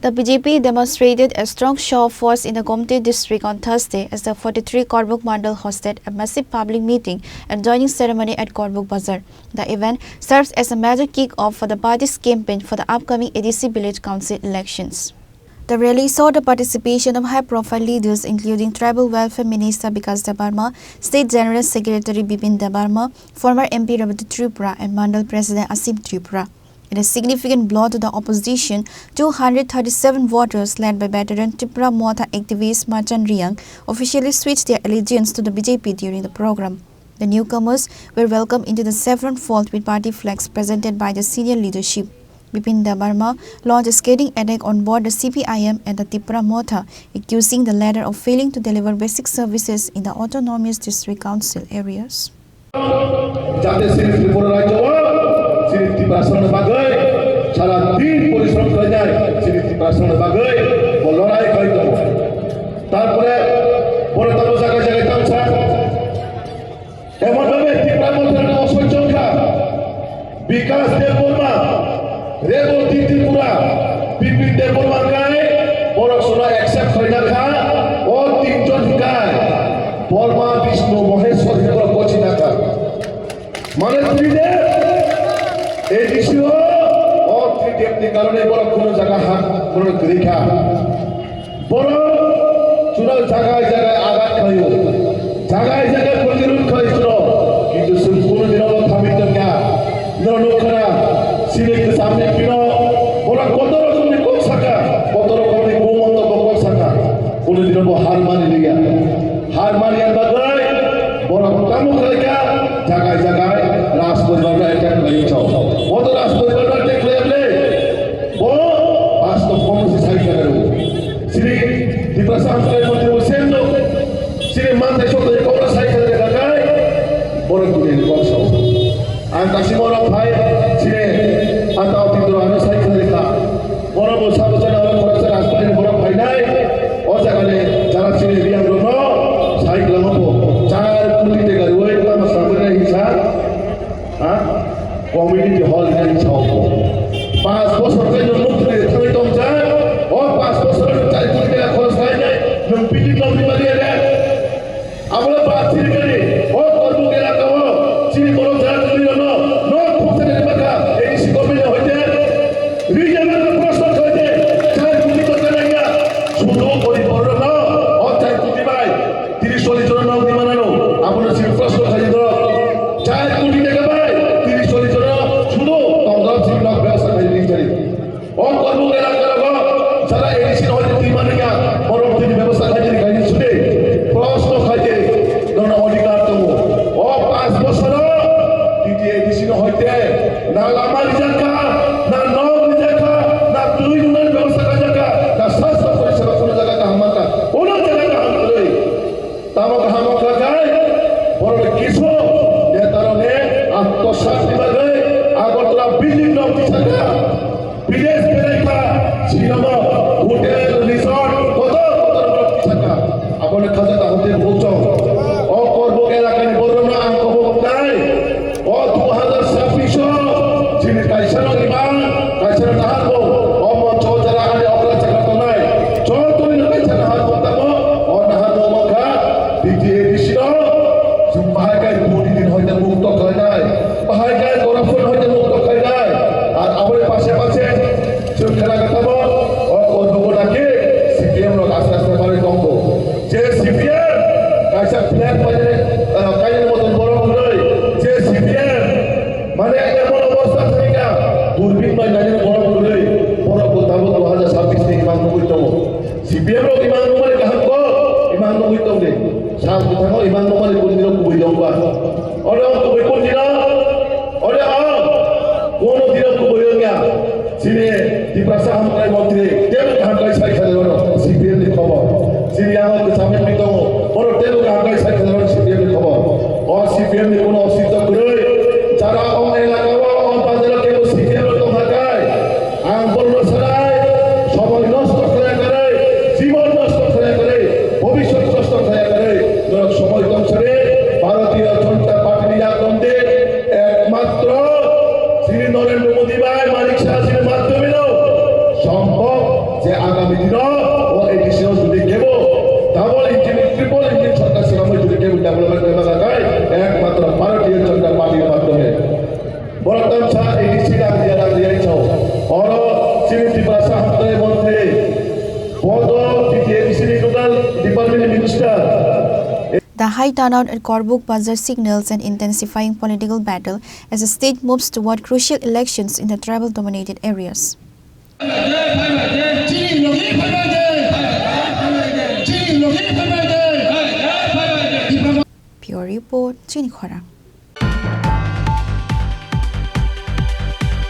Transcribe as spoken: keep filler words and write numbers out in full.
The B J P demonstrated a strong show of force in the Gomti district on Thursday as the forty-three Korbuk Mandal hosted a massive public meeting and joining ceremony at Korbuk Bazar. The event serves as a major kick-off for the party's campaign for the upcoming A D C Village Council elections. The rally saw the participation of high-profile leaders including Tribal Welfare Minister Bikash Debbarma, State General Secretary Bipin Debbarma, former M P Rebati Tripura and Mandal President Asim Tripura. In a significant blow to the opposition, two hundred thirty-seven voters, led by veteran Tipra Motha activist Marchand Reang, officially switched their allegiance to the B J P during the program. The newcomers were welcomed into the Saffron Fort with party flags presented by the senior leadership. Bipin Debbarma launched a scathing attack on both the C P I M and the Tipra Motha, accusing the latter of failing to deliver basic services in the autonomous district council areas. Jate chini Tripura rajyo o chini Tiprasano bagwi sara din porishrom khlainai, chini Tiprasano bagwi bo lorai khlai tongo. Tarpore boro tamo jaga jaga tamo sa, emon bhabe Tipra Mothani osoichong kha, Bikash Debbarma, Rebati Tripura, Bipin Debbarma kai, borok sono accept khaina kha, o tinjon hikai, Brahma, Vishnu, Maheshwar hikai borok kochina kha. Mane three D, A D C o, o three D ni karone borok kuno jaga ha, borok kwrwi kha. Borok chwla jagai jagai agat khlaio, jagai jagai protirud khlai chwla, kintu chwng kunu dino bo thamwi tongya. Noro nukha na, chini kwcham ni phino borok koto rokomni kok saka, koto rokomni bumung no kok saka, kunu dino bo har mani liya. Har mani bagwi borok tamo khlaikha, jagai jagai Raj poribar no attack khlai chao. Koto Raj poribar no attack khlai ble, bo bastob kono se sai khlai. Chini Tiprasa Hamkrai Montri bo same no. Chini mantai sok de kobra sai khe de kai. Borok duni kok sao. Ang kasi borok phai chini anta otindro ano sai khe de kha. Borok bo sabo jana oro khoroksa rajpani borok phainai. O jaga ni jara chini Reang rok no sai khlamo bo. Char koti teka ruwai tama sabri na hinsa. Ha? Community hall ni sao. Panch bosor khe nwng nukthai thangwi tongjak. O panch bosor nwng char koti teka khoros khlainai, nwng building lobni maliya de. Abono ba chirikani, o Korbuk elaka o, chini borok jara tongwi rokno, no khoksa de baka, A D C government hoite. Rijana ka proshno hoite, char koti teka nangya. Sudo gori borok no, o char koti bai. Tiris chollish jon nok di manano, abono simi proshno khai doro. Char koti teka bai, tiris chollish jon nok sudo tongdor simi nok bebostha khai di jari. O Korbuk elaka rogo, jara A D C no hoite twi manliya, borok twi bebostha khai di khai di sude. Proshno khai di, nono odhikar tongo. O panch bosoro, titi A D C no hoite, na lama rijak kha, na nok rijak kha, na twi rwnani bebostha khai jak kha, na sastho poriseba kono jaga kaham mankha, kono jaga kaham kwrwi. Tamo kaham wngkha khe, borokni kisu netarokni atmosat ni bagwi Agartala building rok tisakha, bidesh belaikha, sinamo hotel, resort, kotor kotor borok tisakha. Aboni khajak hotel bukchong. O Korbuk elakani borokno ang kobok nai. O dui hajar sabbish o chini kaisa no imang, kaisa no nahar bo, o moncho o jara ani okra chakra tongnai. Chol toni no kaisa nahar bo tamo, o nahar bo mangkha, B T A D C no, chwng bahai kai duni din hoite mukto khlainai, bahai kai corruption hoite mukto khlainai. Ar aboni pase pase chwng khela kha tamo, o korbo bo naki C P M rok aste aste barwi tongbo. Je C P M kaisa flag painani, ah, kainani moton borok hwnwi, je C P M mane emon obostha thangkha, durbin bai nainani borok hwnwi, borok bo tabuk dui hajar sabbish ni imang nugwi tongo. C P M rok imang nungmani kaham kok, imang nugwi tongdi. Sal bwthango imang nungmani kundiro kubui tongba. Oro kubui kundiro, oro ang kono dino kubui wngya. Chini Tiprasa Hamkrai Montri, tebo kaham kai sai kha oro C P M ni khobor. Chini yango kwcham wngwi tongo, oro tebo kaham kai sai kha oro C P M ni khobor. O C P M ni kuno ositto kwrwi, jara o elaka o, o bazar o kebo C P M rok tongkha kai. Ang borno sanai, somoi nosto khlai kwrwi, jibon nosto khlai kwrwi, bhobishyot nosto khlai kwrwi, norok somoi tong sari, Bharatiya Janata Party ni yak tong di, ekmatro chini Narendra Modi bai Manik Saha chini madhyome no sombhob. Je agami dino o A D C o jodi kebo double engine, triple engine sorkar swnamwi jodi kebo development khlaiba kha khai, ekmatro Bharatiya Janata Party ni madhyome. Borok tamsa A D C rang dia, rang dia sao. Oro chini Tiprasa hamkrai montri, bodo T T A D C ni nodal department ni minister. The high turnout at Korbuk Bazar signals an intensifying political battle as the state moves toward crucial elections in the tribal-dominated areas. Bureau Report, Chini Khorang.